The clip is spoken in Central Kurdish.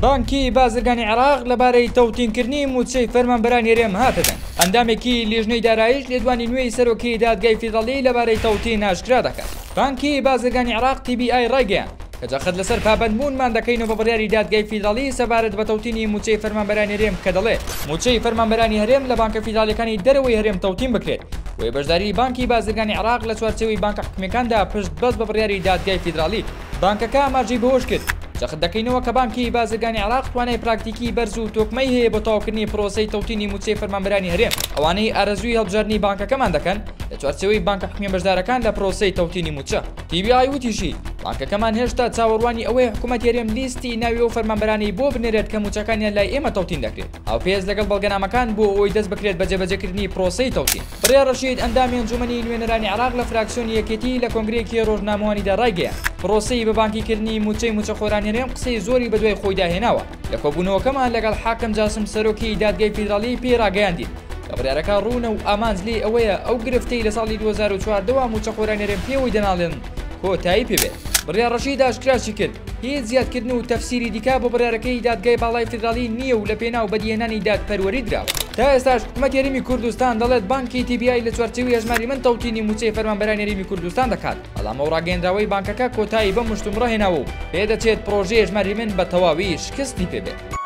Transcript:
بانکی بازرگانی عێراق لەبارەی تەوتینکردنی مووچەی فەرمانبەرانی هەرێم هاتە دەنگ. ئەندامێکی لیژنەی داراییش لێدوانی نوێی سەرۆکی دادگای فیدراڵی لەبارەی تەوتین ئاشکرا دەکات. بانکی بازرگانی عێراق TBI ڕایگەیاند کە جەخت لەسەر پابەندبوونمان دەکەینەوە بە بڕیاری دادگای فیدراڵی سەبارەت بە تەوتینی مووچەی فەرمانبەرانی هەرێم کە دەڵێ مووچەی فەرمانبەرانی هەرێم لە بانکە فیدراڵیەکانی دەرەوەی هەرێم تەوتین بکرێت بۆیە بەشداریی بانکی بازرگانی عێراق لە چوارچێوەی بانکە حکومییەکاندا پشت بەست بە بڕیاری دادگای فیدراڵی. بانکەکە ئاماژەی بەوەشکرد، جەخت دەکەینەوە کە بانکی بازرگانی عێراق توانای پراکتیکی بەرز و تۆکمەی هەیە بۆ تەواوکردنی پرۆسەی تەوتینی مووچەی فەرمانبەرانی هەرێم، ئەوانەی ئارەزووی هەڵبژاردنی بانکەکەمان دەکەن لە چوارچێوەی بانکە حکومییە بەشدارەکان لە پرۆسەی تەوتینی مووچە. TBI وتیشی، بانکەکەمان هێشتا چاوەڕوانی ئەوەیە حکومەتی هەرێم لیستی ناوی ئەو فەرمانبەرانەی بۆ بنێرێت کە مووچەکانیان لای ئێمە تەوتین دەکرێت، هاوپێچ لەگەڵ بەڵگەنامەکان بۆ ئەوەی دەست بکرێت بە جێبەجێکردنی پرۆسەی تەوتین. بڕیار ڕەشید، ئەندامی ئەنجومەنی نوێنەرانی عێراق لە فراکسیۆنی یەکێتی لە کۆنگرەیەکی ڕۆژنامەوانیدا ڕایگەیاند، پرۆسەی بە بانکیکردنی مووچەی مووچەخۆرانی هەرێم قسەی زۆری بەدوای خۆیدا هێناوە، لە کۆبوونەوەکەمان لەگەڵ حاکم جاسم سەرۆکی دادگای فیدراڵی پێی ڕاگەیاندین کە بڕیارەکە ڕوونە و ئامانج لێی ئەوەیە ئەو گرفتەی لە ساڵی 2014 وە مووچەخۆرانی هەرێم پێوەی دەناڵێنن کۆتایی پێ بێت. بڕیار ڕەشید ئاشکراشی کرد، هیچ زیادکردن و تەفسیری دیکە بۆ بڕیارەکەی دادگای باڵای فیدراڵی نییە و لەپێناو بەدیهێنانی دادپەروەری دراوە. تا ئێستاش حکومەتی هەرێمی کوردستان دەڵێت بانکی TBI لە چوارچێوەی هەژماری من تەوتینی مووچەی فەرمانبەرانی هەرێمی کوردستان دەکات، بەڵام ئەو ڕاگەیەندراوەی بانکەکە کۆتایی بەم مشتومڕە هێناوە و پێدەچێت پڕۆژەی هەژماری من بە تەواوی شکستی پێ بێت.